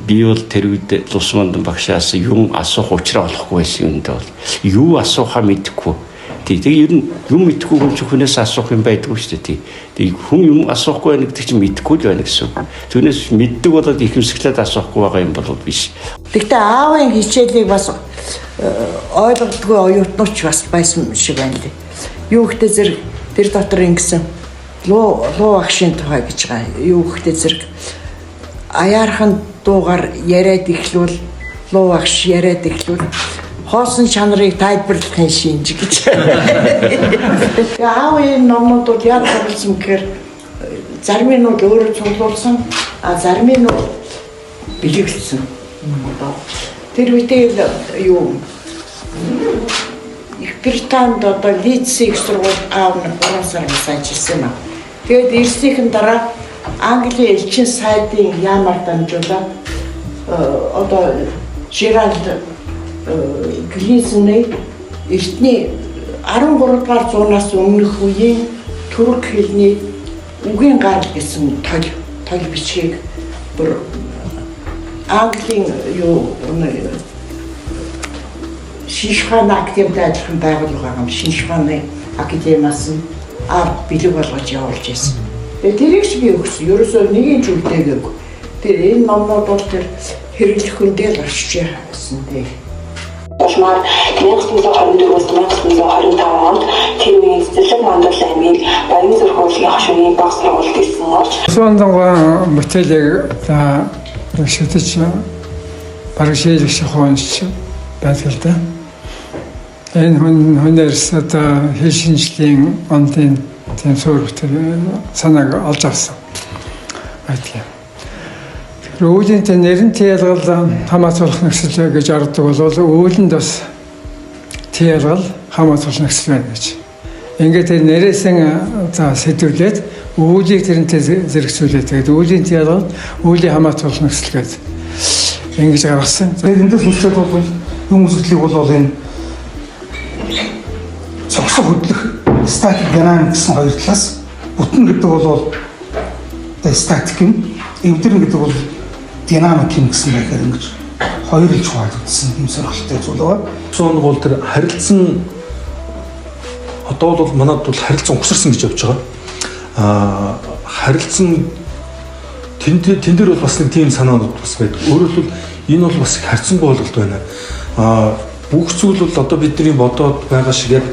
Би бол тэр үед Лус Мандан багшаас юм асуух учраа олохгүй байсан юм даа бол. Юу асуухаа мэдэхгүй. Тий, тэгээ ер нь юм мэдэхгүй хүн чинь хүнээс асуух юм байдгүй шүү дээ. Тий. Тэгээ хүн юм асуухгүй байна гэдэг чинь мэдэхгүй л байна гэсэн үг. Түүнээс мэддэг болоод ихэмсэглээд асуухгүй байгаа юм бол биш. Гэхдээ аавын хичээлийг бас ойлгодгүй оюутнууч бас байсан шиг байна лээ. Юу гэхдээ зэрэг тэр дотор ингэсэн луу луу агшийн тухай гэж байгаа. Юу гэхдээ зэрэг аяархан дуугаар яриад эхлүүл луу агш яриад эхлүүл хоосон чанарыг тайлбарлахын шинж гэж. Тэгээ аав энэ номнууд бол яг цугласан гэхээр зарим нь бол өөрөө цуглуулсан, а зарим нь бол бэлэглэсэн. Тэр үедээ л юу Их Британд одоо Лидсийн их сургууль аав нь 3 сар бас ажилласан юм а. Тэгээд ирснийхэн дараа Английн элчин сайдын яамаар дамжуулаад одоо Жеральд Глизний эртний 13 дугаар зуунаас өмнөх үеийн түрк хэлний үгийн гарал гэсэн толь толь бичгийг бүр Английн юу Шинж ухааны академид ажиллах байгууллага байгаа юм. Шинж ухааны академиас нь аав бэлэг болгож явуулж байсан. Тэгээ тэрийг ч би өгсөн. Ерөөсөө нэгийг ч үлдээгээгүй. Тэр энэ номнууд бол тэр хэрэглэх хүндээ л орчиж байсан дээ. Улмаар 1924-өөс 1925 онд тэр үеийн Цэцэрлэг Мандал аймгийн Баян зүрх уулын хошууны баг сургуульд ирсэн орж Суандангаа бүтээлийг за шүтэж бараг шийлэх шахуунч байдаг л да. Энэ хүн хүнээс одоо хэл шинжлийн онлын тийм суурь бүтээл санааг олж авсан байдаг юм. Тэгэхээр өвлийн тэ нэрэн ялгал хамаацуулах нөхцөл гэж ордог бол өвлөнд бас ялгал хамаацуулах нөхцөл байна гэж. Ингээд тэр нэрээсэн за сэдвлээд өвлийг тэрнтэй зэрэгцүүлээд тэгээд өвлийн ялгал өвлийн хамаацуулах нөхцөл гэж ингэж гаргасан. Тэгээд эндээс үзээд бол юм үзэгдлийг бол энэ цогцох хөдлөх статик динамик гэсэн хоёр талаас бүтэн гэдэг бол одоо статик юм, эвдэрнэ гэдэг бол динамик юм гэсэн байхаар ингэж хоёр л хуваагдсан юм сонирхолтой зүйл байгаа. Сон бол тэр харилцан одоо бол манад бол харилцан угсарсан гэж явж байгаа. Аа харилцан тэн тэн дээр бол бас нэг тийм санаанууд бас байдаг. Өөрөөр хэлбэл энэ бол бас их харьцангуй ойлголт байна. Аа бүх зүйл бол одоо бидний бодоод байгаа шиг яг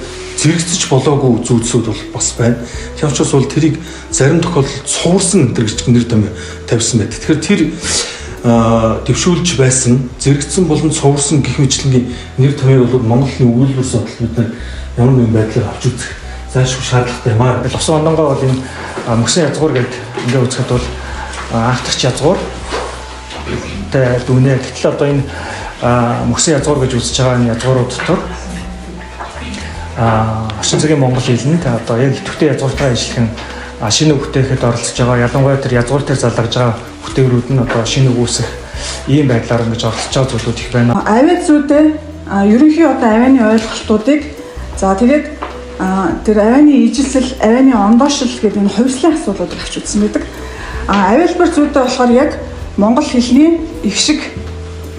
зэрэгцэж болоогүй зүйлсүүд бол бас байна. Тийм учраас бол тэрийг зарим тохиолдолд суурсан энэ гэж нэр томьёо тавьсан байдаг. Тэгэхээр тэр дэвшүүлж байсан зэрэгцсэн болон суурсан гэх мэтлэнгийн нэр томьёог бол Монголын өгүүлбэр судлал бид нар ямар нэгэн байдлаар авч үзэх заашгүй шаардлагатай юм аа. Лусан ондонгоо бол энэ мөсөн язгуур гэдэг ингээ үзэхэд бол анхдагч язгуур тэ дүнээ. Гэтэл одоо энэ мөсөн язгуур гэж үзэж байгаа энэ язгуурууд дотор орчин цагийн монгол хэлэнд одоо яг идэвхтэй язгууртайгаа ажиллах шинэ үг бүтээхэд оролцож байгаа, ялангуяа тэр язгуур дээр залгаж байгаа бүтээгрүүд нь одоо шинэ үг үүсэх ийм байдлаар ингэж оролцож байгаа зүйлүүд их байна. Авиа зүйдээ ерөнхий одоо авианы ойлголтуудыг за тэгээд тэр авианы ижилсэл, авианы ондоошил гэдэг энэ хувьслын асуудлуудыг авч үзсэн байдаг. Авиалбар зүйдээ болохоор яг монгол хэлний их шиг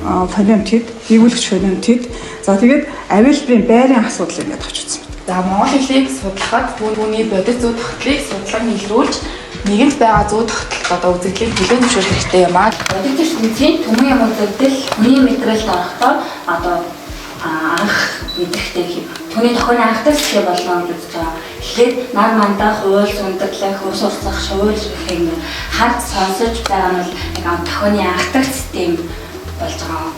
фонем тэд, хийгүүлэгч фонем тэд. За тэгээд авиалбарын байрын асуудлыг ингээд авч үзсэн байдаг. За монгол хэлийг судлахад түүний бодит зүй тогтлыг судлан илрүүлж нэгэнт байгаа зүй тогтолт одоо үзэгдлийг хүлээн зөвшөөрөх хэрэгтэй юм аа. Бодит ертөнцийн түмэн юм үзэгдэл хүний мэдрэлд орохдоо одоо анх мэдрэхтэй юм. Түүний тохионы анхдаг зэхээ болно гэж үзэж байгаа. Тэгэхээр нар мандах, уул сундаглах, ус урсах, шуул гэх юм хард сонсож байгаа нь бол яг тохионы анхдаг систем болж байгаа.